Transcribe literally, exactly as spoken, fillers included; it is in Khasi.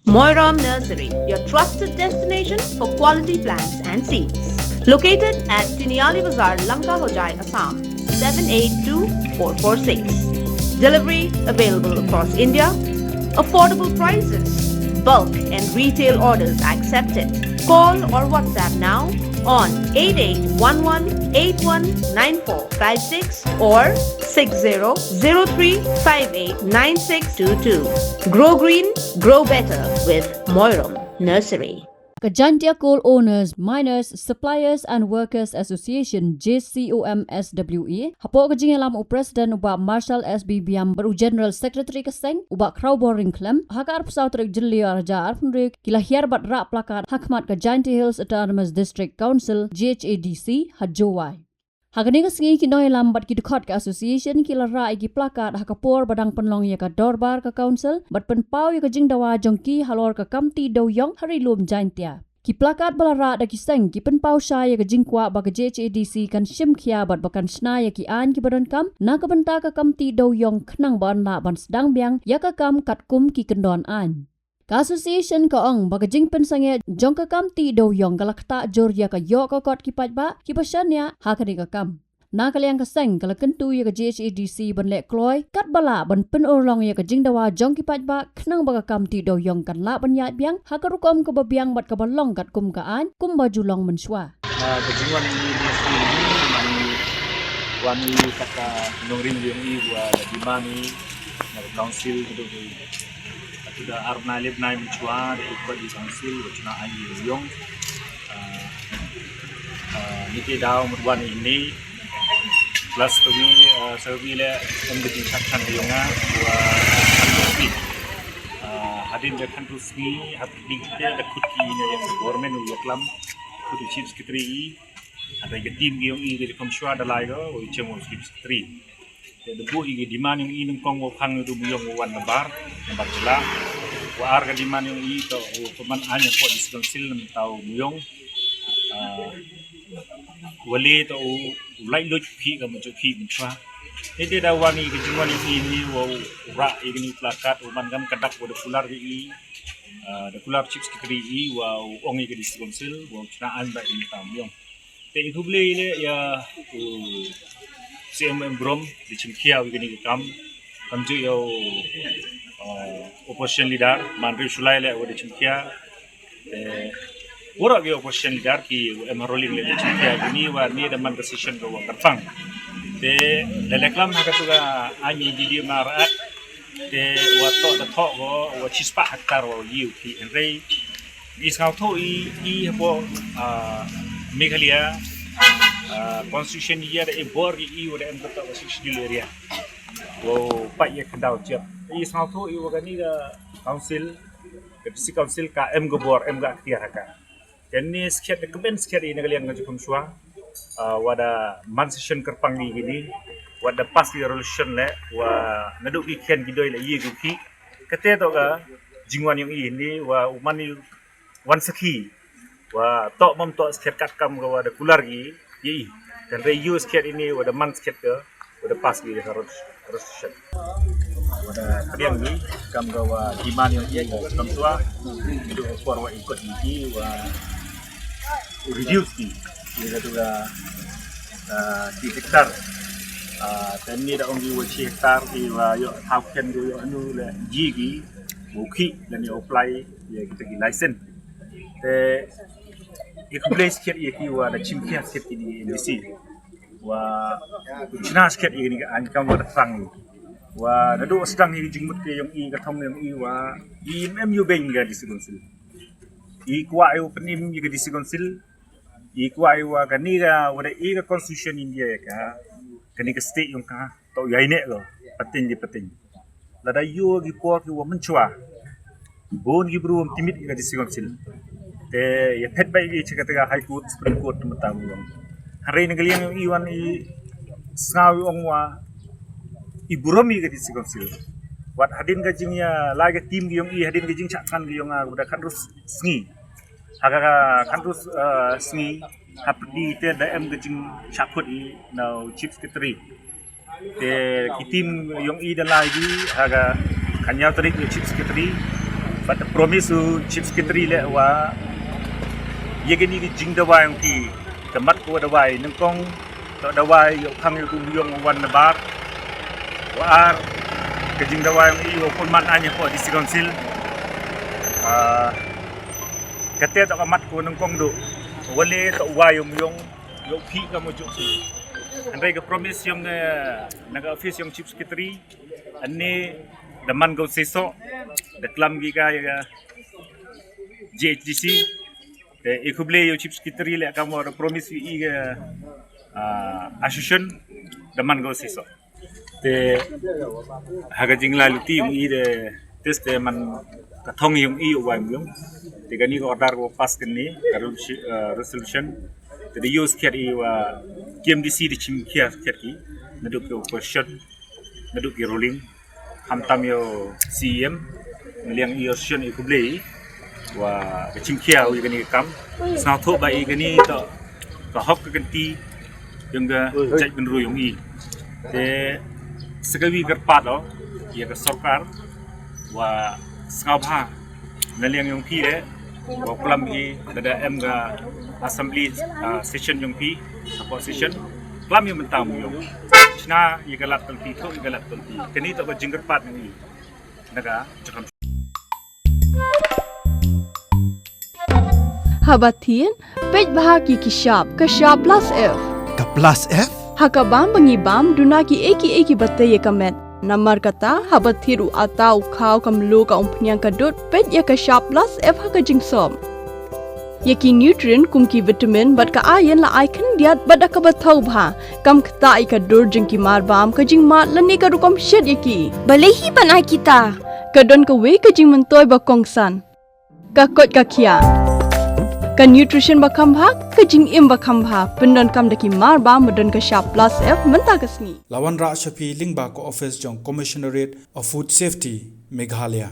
Moiram Nursery, your trusted destination for quality plants and seeds. Located at Tiniali Bazar, Lanka Hojai, Assam, seven eight two four four six. Delivery available across India. Affordable prices. Bulk and retail orders accepted. Call or WhatsApp now on eight eight one one eight one nine four five six or six zero zero three five eight nine six two two. Grow green, grow better with Moiram Nursery. Ka Jaintia Coal Owners, Miners, Suppliers and Workers Association, J C O M S W A, hapoh ka jingïalam u President u Bah Marshal S B Biam bad u General Secretary ka seng u Bah Khrawbor Ryngkhlem, ha ka arphew saw tarik Jylliew arhajar arphew hynriew ki la hiar bad rah placard ha khmat ka Jaintia Hills Autonomous District Council, J H A D C, ha Jowai. Ha kane ka sngi ki nongïalam bad ki dkhot ka association ki la rah ïa ki placard ha ka por ba dang pynlong ïa ka dorbar ka council bad pynpaw ïa ka jingdawa jong ki halor ka kam tih dewïong ha Ri Lum Jaintia. Ki placard ba la rah da ki seng ki pynpaw shai ïa ka jingkwah ba ka J H A D C kan shim khia bad ba kan shna ïa ki aiñ kiba donkam na ka bynta ka kam tih dewïong khnang ba yn lah ban sdang biang ïa ka kam katkum ki kyndon aiñ. Ka association ka ong ba ka jingpynsangeh jong ka kam tih dewïong ka la ktah jur ïa ka ïoh ka kot ki paidbah kiba shaniah ha kane ka kam. Na ka liang ka seng ka la kyntu ïa ka J H A D C ban leh kloi katba lah ban pynurlong ïa ka jingdawa jong ki paidbah khnang ba ka kam tih dewïong kan lah ban ïaid biang ha ka rukom kaba biang bad kaba long katkum ka aiñ kumba ju long mynshuwa. Ah, ka jingwan ïa ngi mynta ka sngi, wan ïa kata nongrim ïa ngi, wa da demand ïa ngi na ka council, ka dei ka, ka dei ka ar bnai le bnai mynshuwa da ïa ka council, wa chuna aiñ ïa ngi ïong. Ah, ah, ngi te daw mut wan ïa ngi, plus to ngi, ah, sa ngi le em da jingshah kan ïa nga, wa, ah, hadien da khatar sngi, hap ding te da khut ki ne ïa government u ïa klam, khut u chief secretary i, hynrei ka team ki ïong i ka jingkham shwa da lai ko, u chem u chief secretary. Te da buh i ka demand ïong i nyngkong wa khang u du myong wa wan na bar, na bar jylla. Wa ar ka demand ïong i to u pynban aiñ hapoh district council na mynta u myong. Ah, wa le to u, u laitluid phi ka mynjur phi mynshwa. Te te da wan i ka jingwan ïong i ni wa u rah i ka ni placard u man gam ka dak wa da kular i, ah, da kular chief secretary i wa u ong i ka district council wa u chna aiñ ba i mynta u myong. Te i khublei le ïa u C M M Brom, di chimkhia wi kani ka kam. Kam ju ïa u, uh, opposition leader, man Riewshlai le wa di chimkhia. Te, waroh ki opposition leader ki em ha ruling le di chimkhia kini wa ni da man ka session ka wa kyrpang. Te, le le klam ha ka tu ka ani di di mar at. Te wa toh da thoh ko wa chispah hektar wa ïa u ki, hynrei i sngewthuh i, i hapoh, ah, Meghalaya, ah, constitution ïa da i bor i, i wa da em ka toh ka Sixth Schedule area. Wa pat ïa ka daw jep. I sngewthuh i wa kani ka council, ka district council ka em ka bor, em ka ikhtiar ha ka. Kane skhet, kmen skhet i na ka liang ka jingkham shwa. Ah, wa da man session kyrpang i kini, wa da pass i resolution le, wa naduh ki khian ki doi le i ki ki. Kate to ka jingwan ïong i ni, wa u man i wan sakhi. Wa to mam to skhet kat kam ka wa da kular i, i. Kan re yu skhet ini, wa da man skhet ka, wa da pass i ka resolution. Wa da kadiang ni, kam ka wa demand ïong i ka kam tua, ngi duh por wa ikut ni ki, wa reduce ki, ïa ka tu ka, ah, ki hektar. Ah, te ni da ong ki wa shi hektar ki wa ïoh thaw ken ki ïoh nu le ji ki, wa u ki, le ni apply, ïa kita ki license. Te, ïa khublei skhet ïa ki wa da chimkhia skhet ki ni M D C. Wa, chna skhet ïa kini ka aiñ kam wa da thrang. Wa, naduh sdang ïa ka jingmut ka ïong i ka thong ïong i wa, i em ïu beiñ ka district council. I kwah ïa u pynim ïa ka district council. I kwah ïa wa kani ka, wa da i ka constitution India ïa ka, kani ka state ïong ka, to ïa i ne ko, patin di patin. Lada ïoh ki por ki wa mynchwa. Bun ki bru ym timit ïa ka district council. Te ïa phet bai ïa chaka tega High Court, Supreme Court mynta bru. Hynrei na ka liang i wan i sngaw i ong wa i burom ïa ka district council. Wat hadien ka jingïalai ka team ki ïong i hadien ka jingshah kan ki ïong a da khatar sngi. Ha ka khatar, eh, sngi hapdeng te da em ka jingshah khot i na u chief secretary. Te ki team ïong i da lai ki ha ka khañiaw tarik ïa u chief secretary. Bad promise u Chief Secretary leh wa ïa kane ka jingdawa ïong ki, ka mat ko dawa nyngkong, to dawa ïa u khang ïa u ïong wan nabar. Wa ar ka jingdawa ïong i u pun man anya ko District Council. Ah, kate to ka mat ko nyngkong du. Wale to wa ïong ïong ïong phi ka mo juk si. Hynrei ka promise ïong, eh, na ka office ïong Chief Secretary. Ani da man ko siso da klam ki ka ïa ka J H D C. Te i khublei ïa u Chief Secretary leh ka mo da promise i ka, ah, association da man ko siso. Te ha ka jingla luti ïong i de tes te man ka thong ïong i u wa ïong. Te kani ka order ko pass kani ka resolution, ah, resolution. Te da ïoh skhiat i wa K M D C da chim khia skhiat ki. Naduk ki opposition, naduk ki ruling. Hamtam ïa u C E M, nga liang ïa u shen ïa khublei wa ka chim khia u ïa kani ka kam. Sngewthuh ba ïa kani to ka hok ka kynti ïong ka jaitbynriew ïong i. Te sa kawi kyrpad o ïa ka sorkar wa sngewbha na liang ïong phi de wa klam hi lada em ka assembly, ah, session ïong phi, hapoh session klam ïa mynta mo ïong. Shna ïa ka lad tong phi, thoh ïa ka lad tong phi. Kani to ka jingkyrpad ïong i. Na ka jingkyrpad. Haba thied, peit bha ki ki shap, ka shap plus F. Ka plus F? Ha ka bam ba ngi bam, duna ki ei ki ei ki ba tei ïa ka met. Namar kata, haba thied u ata u khaw ka mluh ka umphniang ka dud, peit ïa ka shap plus F ha ka jingsop. Ïa ki nutrient kum ki vitamin bad ka iron la ai khyndiat bad da kaba thaw bha. Kam ktah ïa ka dur jong ki mar bam, ka jingmad lane ka rukom shet ïa ki. Balei hi ban ai kita? Ka don kawei ka jingmyntoi ba kongsan. Ka koit ka khiah. Ka nutrition ba kham bha, ka jingim ba kham bha. Pyndonkam da ki mar bam ba don ka shap plus F mynta ka sngi. La wanrah sha phi lyngba ka office jong Commissionerate of Food Safety, Meghalaya.